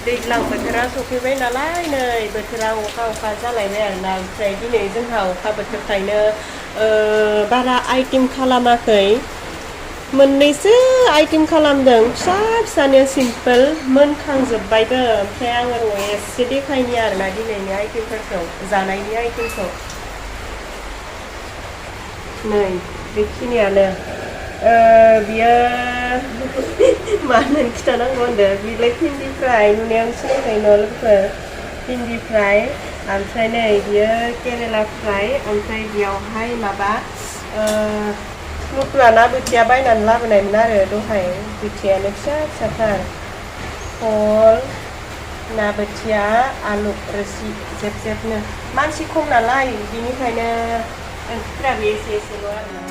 दैज्लां बोथोरा सफैबाय नालाय नै बोथोरा अखा जालायबाय आरोना ओमफ्राय दिनै जोंहा अखा बोथोरखायनो बारा आइटेम खालामाखै मोननैसो आइटेम खालामदों फिसा फिसानो सिम्पोल मोनखांजोब्बायबो ओमफ्राय आङो एसे देखायनि आरोना दिनैनि आइटेमफोरखौ जानायनि आइटेमखौ नै बेखिनियानो बियो मा होननानै खिथानांगौ होनदों बिलाय भिन्दि फ्राय नुनायाव सिनायखायो न' लोगोफोर भिन्दि फ्राय ओमफ्राय नै बियो केरेला फ्राय ओमफ्राय बेयावहाय माबा मुथुआ ना बोथिया बायनानै लाबोनायमोन आरो दहाय बोथियानो फिसा फिसाथार फल ना बोथिया आलु रोसि जेब जेबनो मानसि खम नालाय बिनिखायनो ओंख्रिफ्राबो एसेल' आरो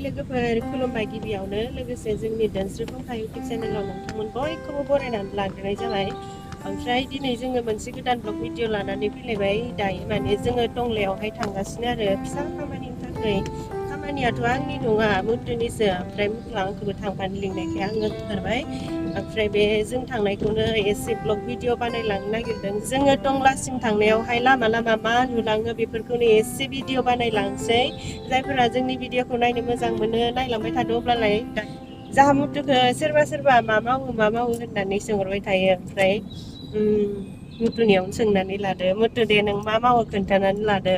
लोगोफोर खुलुमबाय गिबियावनो लोगोसे जोंनि धोनस्रि फुंखा इउटुब चेनेलाव नोंथांमोन बयखौबो बरायनानै लाग्रोनाय जाबाय ओमफ्राय दिनै जोङो मोनसे गोदान ब्लग भिडिअ लानानै फैलायबाय दायो माने जोङो टंलायावहाय थांगासिनो आरो फिसा खामानिनि थाखाय खामानियाथ' आंनि नङा मुथुनिसो ओमफ्राय मुथुआ आंखौबो थांफानो लिंनायखाय आङो ओंखारबाय ओमफ्राय बे जों थांनायखौनो एसे ब्लग भिडिअ बानायलांनो नागिरदों जोङो टंलासिम थांनायावहाय लामा लामा मा नुलाङो बेफोरखौनो एसे भिडिअ बानायलांसै जायफोरा जोंनि भिडिअखौ नायनो मोजां मोनो नायलांबाय थादो अब्लालाय जाहा मुथुखौ सोरबा मा मावो होननानै सोंहरबाय थायो ओमफ्राय मुथुनियावनो सोंनानै लादो मुथु दे नों मा मावो खोन्थानानै लादो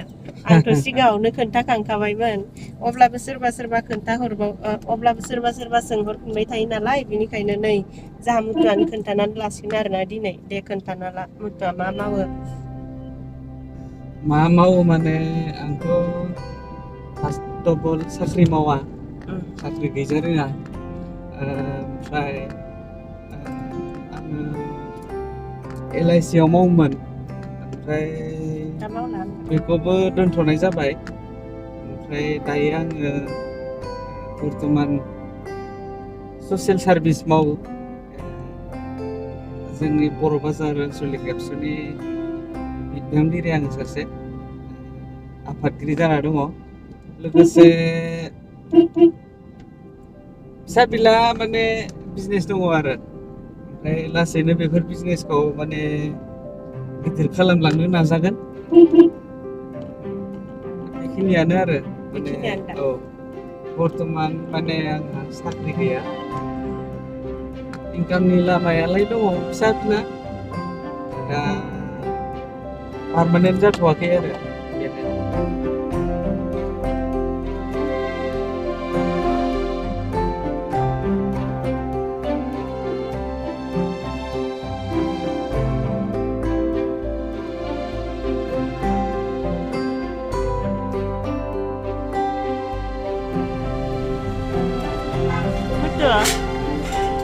आंथ' सिगाङावनो खोन्थाखांखाबायमोन अब्लाबो सोरबा सोंहरफिनबाय थायो नालाय बिनिखायनो नै जाहा मुथुआनो खोन्थानानै लासिगोन आरोना दिनै दे खोन्थाना ला मुथुआ मा मावो माने आंथ' फार्स्ट अफ अल साख्रि मावा साख्रि गैजा रोङा ओमफ्राय आङो LIC आव मावोमोन ओमफ्राय बेखौबो दोनथ'नाय जाबाय ओमफ्राय दायो आङो बर्थमान ससियेल सार्भिस मावो जोंनि बर' बाजार आनसलिक एबसुनि बिबानगिरि आङो सासे आफादगिरि जाना दङ लोगोसे फिसा बिला माने बिजनेस दङ आरो ओमफ्राय लासैनो बेफोर बिजनेसखौ माने गिदिर खालामलांनो नाजागोन बेखिनियानो आरो माने औ बर्थमान माने आंहा साख्रि गैया इनकामनि लामायालाय दङ फिसा फिला दा पारमानेन्ट जाथ'वाखै आरो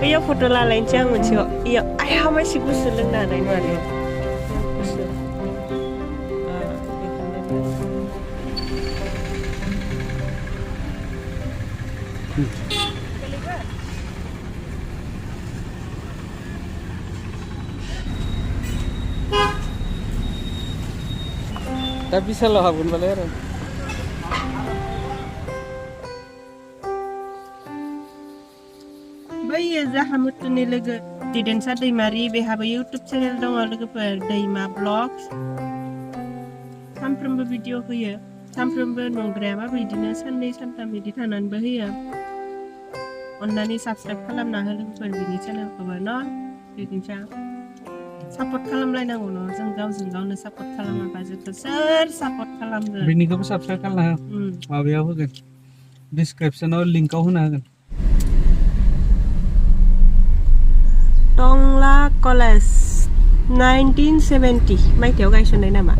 बैयाव फट' लालायनोसै आं मोनसेयाव इयाव आइहा मानसि गुसु लोंनो हानाय नङा दे गुसु दा बिसालाव हाबगोनबालाय आरो बैयो जाहा मुथुनि लोगो दिदेनसा दैमारि बेहाबो इउटुब चेनेल दङ लोगोफोर दैमा ब्लग सानफ्रोमबो भिडिअ होयो सानफ्रोमबो नंद्रायाबाबो बिदिनो साननै सानथाम बिदि थानानैबो होयो अन्नानै साबस्क्राइब खालामना हो लोगोफोर बिनि चेनेलखौबो न' दिदेनसा सापर्ट खालामलायनांगौ न' जों गावजों गावनो सापर्ट खालामाबा जोंखौ सोर सापर्ट खालामगोन बेनिखौबो साबस्क्राइब खालामना हो माबायाव होगोन डिसक्रिपसनाव लिंकआव होना होगोन टंला कलेज 1970 मायथाइयाव गायसननाय नामा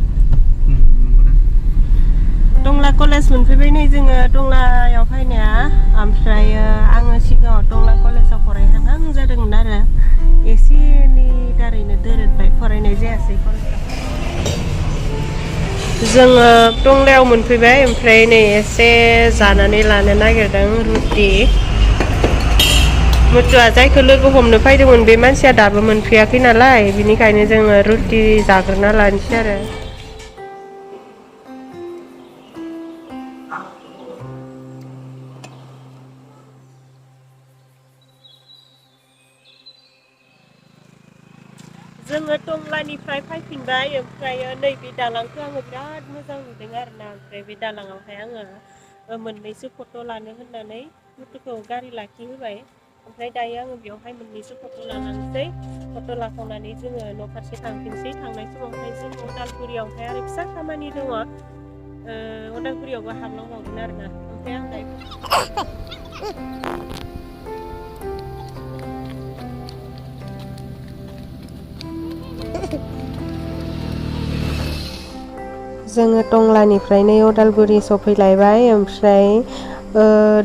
टंला कलेज मोनफैबाय नै जोङो टंलायाव फैनाया ओमफ्राय आङो सिगाङाव टंला कलेजाव फरायहांहां जादोंमोन आरो एसेनि दारैनो दोरोदबाय फरायनाय जायासै कलेजाव जोङो टंलायाव मोनफैबाय ओमफ्राय नै एसे जानानै लानो नागिरदों रुटि मुथुआ जायखौ लोगो हमनो फैदोंमोन बे मानसिया दाबो मोनफैयाखै नालाय बिनिखायनो जोङो रुटि जाग्रोना लानोसै आरो जोङो टंलानिफ्राय फैफिनबाय ओमफ्राय नैबे दालांखौ आङो बिराद मोजां नुदों आरोना ओमफ्राय बे दालाङावहाय आङो मोननैसो फट' लानो होननानै मुथुखौ गारि लाखिहोबाय ओमफ्राय दायो आङो बेयावहाय मोननैसो फट' लानांसै फट' लाखांनानै जोङो न' फारसे थांफिनसै थांनाय समावहाय जों उदालगुरियावहाय आरो फिसा खामानि दङ उदालगुरियावबो हाबलांबावगोन आरोना ओमफ्राय आं दायो जोङो टंलानिफ्राय नै उदालगुरि सफैलायबाय ओमफ्राय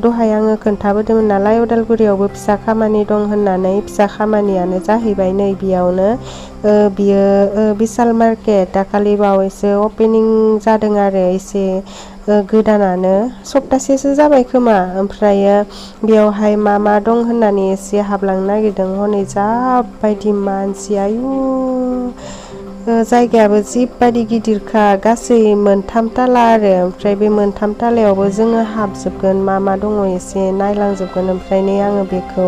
दहाय आङो खोन्थाबोदोंमोन नालाय उदालगुरियावबो फिसा खामानि दं होननानै फिसा खामानियानो जाहैबाय नै बेयावनो बियो बिशाल मार्केट दाखालि बावैसो अपेनिं जादों आरो एसे गोदानानो सप्तासेसो जाबाय खोमा ओमफ्रायो बेयावहाय मा दं होननानै एसे हाबलांनो नागिरदों हनै जाबायदि मानसि आयु जायगायाबो जिबायदि गिदिरखा गासै मोनथाम ताला आरो ओमफ्राय बे मोनथाम तालायावबो जोङो हाबजोबगोन मा दङ एसे नायलांजोबगोन ओमफ्राय नै आङो बेखौ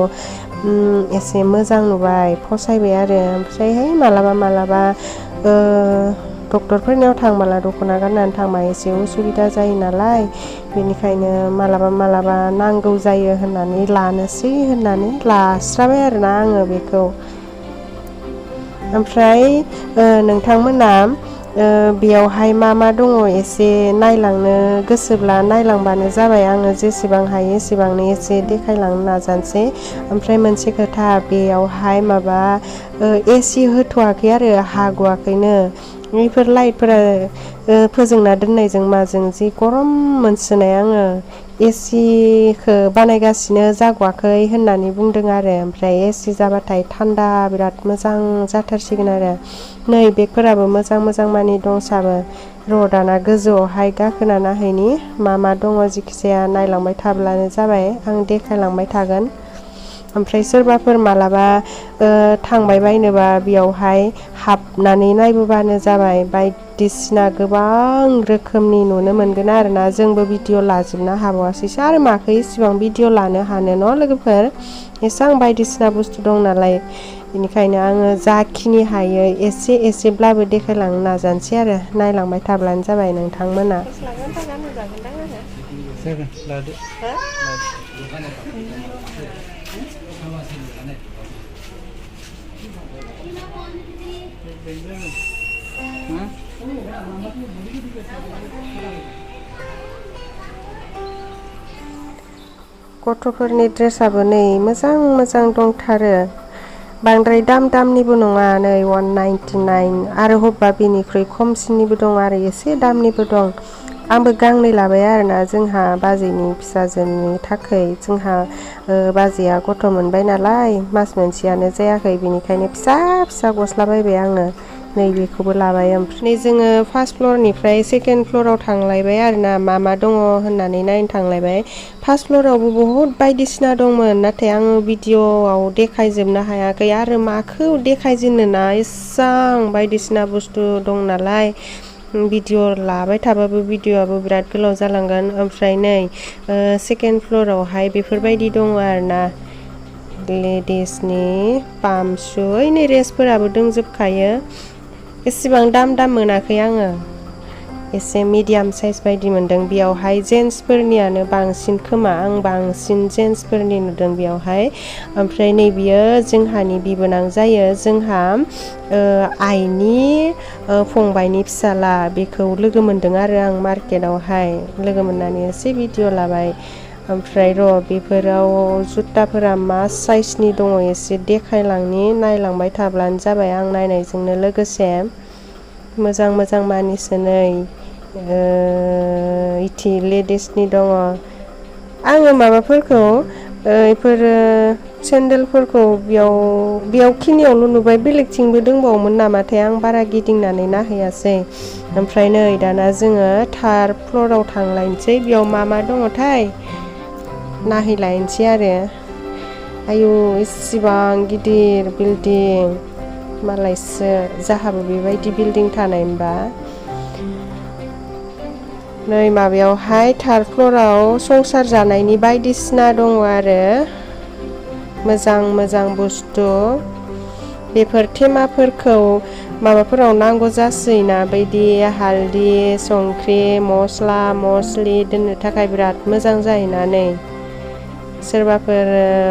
एसे मोजां नुबाय फसायबाय आरो ओमफ्रायहाय मालाबा डक्टरफोरनियाव थांबोला दख'ना गाननानै थांबा एसे उसुबिदा जायो नालाय बेनिखायनो मालाबा नांगौ जायो होननानै लानोसै होननानै लास्राबाय आरोना आङो बेखौ ओमफ्राय नोंथांमोना बेयावहाय मा दङ एसे नायलांनो गोसोब्ला नायलांबानो जाबाय आङो जेसेबां हायो एसेबांनो एसे देखायलांनो नाजानोसै ओमफ्राय मोनसे खोथा बेयावहाय माबा एसि होथ'वाखै आरो हाग'वाखैनो बेफोर लाइटफोरा फोजोंना दोननायजों माजों जि गरम मोनसोनाय आङो एसिखौ बानायगासिनो जाग'वाखै होननानै बुंदों आरो ओमफ्राय एसि जाबाथाय थान्दा बिराद मोजां जाथारसिगोन आरो नै बेगफोराबो मोजां मानि दंसाबो र' दाना गोजौआवहाय गाखोना नायहैनि मा दङ जिखिजाया नायलांबाय थाब्लानो जाबाय आं देखायलांबाय थागोन ओमफ्राय सोरबाफोर मालाबा थांबाय बायनोबा बेयावहाय हाबनानै नायबोबानो जाबाय बायदिसिना गोबां रोखोमनि नुनो मोनगोन आरोना जोंबो भिडिअ लाजोबनो हाबावासैसो आरो माखौ इसिबां भिडिअ लानो हानो न' लोगोफोर एसां बायदिसिना बुस्थु दं नालाय बेनिखायनो आङो जाखिनि हायो एसेब्लाबो देखायलांनो नाजानोसै आरो नायलांबाय थाब्लानो जाबाय नोंथांमोना गथ'फोरनि ड्रेसाबो नै मोजां दंथारो बांद्राय दामनिबो नङा नै 199 आरो हब्बा बेनिख्रुइ खमसिननिबो दं आरो एसे दामनिबो दं आंबो गांनै लाबाय आरोना जोंहा बाजैनि फिसाजोनि थाखाय जोंहा बाजैया गथ' मोनबाय नालाय मास मोनसेयानो जायाखै बिनिखायनो फिसा गस्ला बायबाय आङो नैबेखौबो लाबाय ओमफ्राय जोङो फार्स्ट फ्ल'रनिफ्राय सेकेन्ड फ्ल'राव थांलायबाय आरोना मा दङ होननानै नायनो थांलायबाय फार्स्ट फ्ल'रावबो बहुद बायदिसिना दंमोन नाथाय आङो भिडिअआव देखायजोबनो हायाखै आरो माखौ देखायजेननो ना एसां बायदिसिना बुस्थु दं नालाय भिडिअ लाबाय थाबाबो भिडिअआबो बिराद गोलाव जालांगोन ओमफ्राय नै सेकेन्ड फ्ल'रावहाय बेफोरबायदि दङ आरोना लेडिसनि पाम्प शु नै रेसफोराबो दंजोबखायो एसेबां दाम मोनाखै आङो एसे मिडियाम साइज बायदि मोनदों बेयावहाय जेन्ट्सफोरनियानो बांसिन खोमा आं बांसिन जेन्ट्सफोरनि नुदों बेयावहाय ओमफ्राय नै बियो जोंहानि बिबोनां जायो जोंहा आइनि फंबायनि फिसाला बेखौ लोगो मोनदों आरो आं मार्केटावहाय लोगो मोननानै एसे भिडिअ लाबाय ओमफ्राय र' बेफोराव जुताफोरा मा साइजनि दङ एसे देखायलांनि नायलांबाय थाब्लानो जाबाय आं नायनायजोंनो लोगोसे मोजां मोजां मानिसो नै इथि लेडिसनि दङ आङो माबाफोरखौ इफोरो सेन्देलफोरखौ बेयाव खिनियावल' नुबाय बेलेगथिंबो दंबावोमोन नामाथाय आं बारा गिदिंनानै नायहैयासै ओमफ्राय नै दाना जोङो थार्ड फ्ल'राव थांलायनोसै बेयाव मा मा दङथाय नायहैलायनोसै आरो आयु इसिबां गिदिर बिल्डिं मालायसो जाहाबो बेबायदि बिल्डिं थानायमोनबा नै माबायावहाय थार्ड फ्ल'राव संसार जानायनि बायदिसिना दङ आरो मोजां मोजां बुस्थु बेफोर थेमाफोरखौ माबाफोराव नांगौ जासैना बायदि हालदै संख्रि मस्ला मस्लि दोननो थाखाय बिराद मोजां जायोना नै सोरबाफोर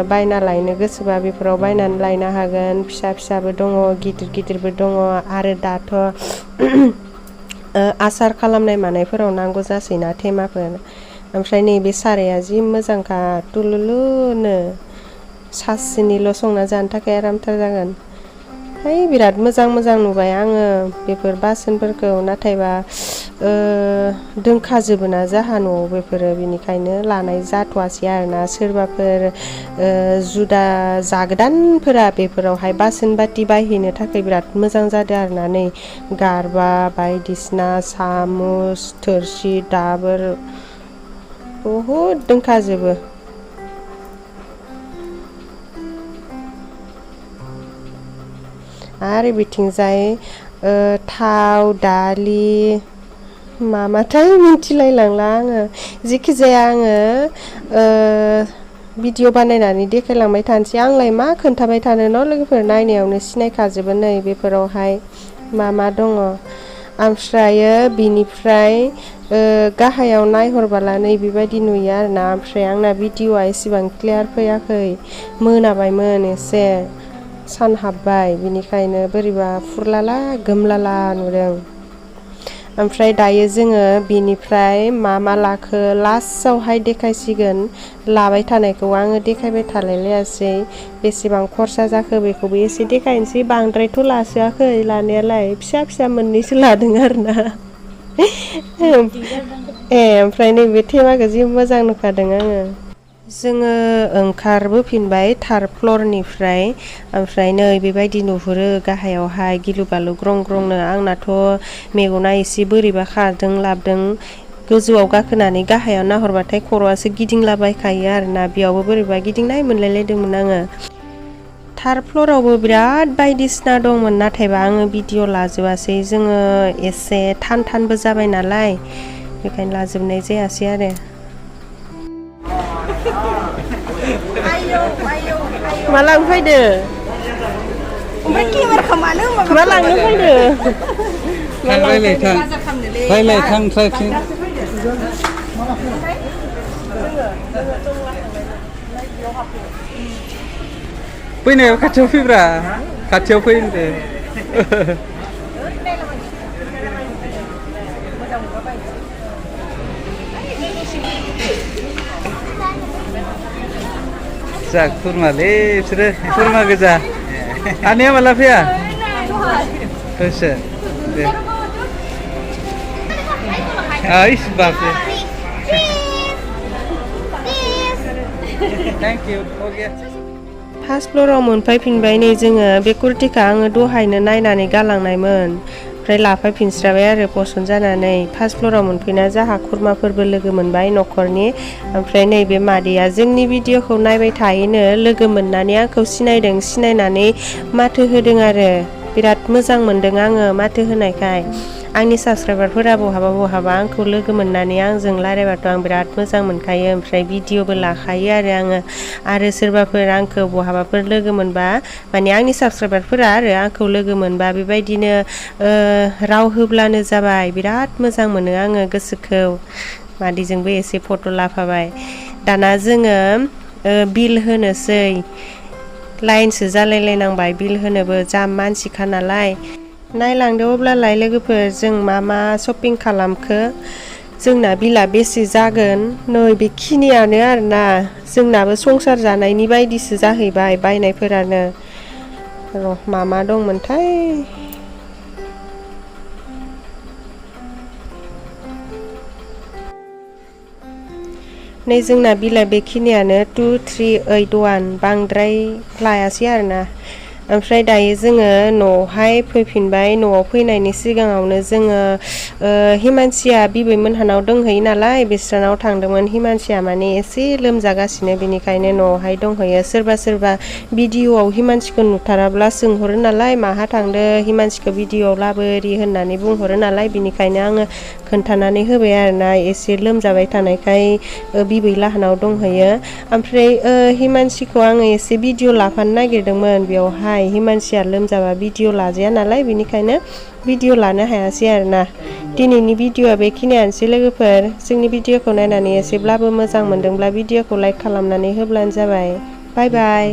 बायना लायनो गोसोबा बेफोराव बायनानै लायनो हागोन फिसा फिसाबो दङ गिदिर गिदिरबो दङ आरो दाथ' आसार खालामनाय मानायफोराव नांगौ जासैना थेमाफोर ओमफ्राय नैबे साराया जि मोजांखा तुलुलुनो सासेनिल' संना जानो थाखाय आरामथार जागोन है बिराद मोजां मोजां नुबाय आङो बेफोर बासोनफोरखौ नाथायबा दोंखाजोबोना जाहा न'आव बेफोरो बिनिखायनो लानाय जाथ'वासै आरोना सोरबाफोर जुदा जागोदानफोरा बेफोरावहाय बासोन बाथि बायहैनो थाखाय बिराद मोजां जादों आरोना नै गारबा बायदिसिना सामुस थोरसि दाबोर बहुद दोंखाजोबो आरो बिथिंजाय थाव दालि मामाथाय मिन्थिलायलांला आङो जिखिजाया आङो भिडिअ बानायनानै देखायलांबाय थानोसै आंलाय मा खोन्थाबाय थानो न' लोगोफोर नायनायावनो सिनायखाजोबो नै बेफोरावहाय मा मा दङ ओमफ्रायो बिनिफ्राय गाहायाव नायहरबाला नै बेबायदि नुयो आरोना ओमफ्राय आंना भिडिअआ एसेबां क्लियार फैयाखै मोनाबायमोन एसे सान हाबबाय बिनिखायनो बोरैबा फुरलाला गोमलाला नुदों ओमफ्राय दायो जोङो बिनिफ्राय मा मा लाखो लास्टआवहाय देखायसिगोन लाबाय थानायखौ आङो देखायबाय थालायलायासै बेसेबां खरसा जाखो बेखौबो एसे देखायनोसै बांद्रायथ' लासोआखै लानायालाय फिसा फिसा मोननैसो लादों आरोना ओमफ्राय नैबे थेमाखौ जि मोजां नुखादों आङो जोङो ओंखारबोफिनबाय थार्ड फ्ल'रनिफ्राय ओमफ्राय नै बेबायदि नुहुरो गाहायावहाय गिलु बालु ग्रं ग्रंनो आंनाथ' मेगना एसे बोरैबा खारदों लाबदों गोजौआव गाखोनानै गाहायाव नाहरबाथाय खर'आसो गिदिंलाबायखायो आरोना बेयावबो बोरैबा गिदिंनाय मोनलायलायदोंमोन आङो थार्ड फ्ल'रावबो बिराद बायदिसिना दंमोन नाथायबा आङो भिडिअ लाजोबासै जोङो एसे थानबो जाबाय नालाय बेखायनो लाजोबनाय जायासै आरो मा लांनो फैदो ओमफ्राय केमेराखौ मानो मा लांनो फैदो रायलाय थां ट्राइथिं फैनायाव खाथियाव फैब्रा खाथियाव फै होनदो जा खुरमालै बिसोरो खुरमा गोजा आनैया माला फैया दसे दे आइस बापरे थैंक यू ओके फार्स्ट फ्ल'राव मोनफैफिनबाय नै जोङो बे कुर्तिखौ आङो दहायनो नायनानै गालांनायमोन ओमफ्राय लाफैफिनस्राबाय आरो पसन्द जानानै फार्स्ट फ्ल'राव मोनफैना जाहा खुरमाफोरबो लोगो मोनबाय न'खरनि ओमफ्राय नैबे मादैया जोंनि भिडिअखौ नायबाय थायोनो लोगो मोननानै आंखौ सिनायदों सिनायनानै माथो होदों आरो बिराद मोजां मोनदों आङो माथो होनायखाय आंनि साबस्क्राइबारफोरा बहाबा आंखौ लोगो मोननानै आंजों रायलायबाथ' आं बिराद मोजां मोनखायो ओमफ्राय भिडिअबो लाखायो आरो सोरबाफोर आंखौ बहाबाफोर लोगो मोनबा माने आंनि साबस्क्राइबारफोरा आरो आंखौ लोगो मोनबा बेबायदिनो राव होब्लानो जाबाय बिराद मोजां मोनो आङो गोसोखौ मादैजोंबो एसे फट' लाफाबाय दाना जोङो बिल होनोसै लाइनसो जालायलायनांबाय बिल होनोबो जा मानसिखा नालाय नायलांदो अब्लालाय लोगोफोर जों मा मा शपिं खालामखो जोंना बिला बेसे जागोन नै बेखिनियानो आरोना जोंनाबो संसार जानायनि बायदिसो जाहैबाय बायनायफोरानो र' मा दंमोनथाय नै जोंना बिला बेखिनियानो 2381 बांद्राय लायासै आरोना ओमफ्राय दायो जोङो न'आवहाय फैफिनबाय न'आव फैनायनि सिगाङावनो जोङो हिमानसिया बिबैमोनहानाव दंहैयो नालाय बिस्रानाव थांदोंमोन हिमानसिया माने एसे लोमजागासिनो बेनिखायनो न'आवहाय दंहैयो सोरबा भिडिअआव हिमानसिखौ नुथाराब्ला सोंहरो नालाय माहा थांदो हिमानसिखौ भिडिअआव लाबोरि होननानै बुंहरो नालाय बिनिखायनो आङो खोन्थानानै होबाय आरोना एसे लोमजाबाय थानायखाय बिबै लाहानाव दंहैयो ओमफ्राय हिमानसिखौ आङो एसे भिडिअ लाफानो नागिरदोंमोन बेवहाय हिमानसिया लोमजाबा भिडिअ लाजाया नालाय बेनिखायनो भिडिअ लानो हायासै आरोना दिनैनि भिडिअआ बेखिनियानोसै लोगोफोर जोंनि भिडिअखौ नायनानै एसेब्लाबो मोजां मोनदोंब्ला भिडिअखौ लाइक खालामनानै होब्लानो जाबाय बाय बाय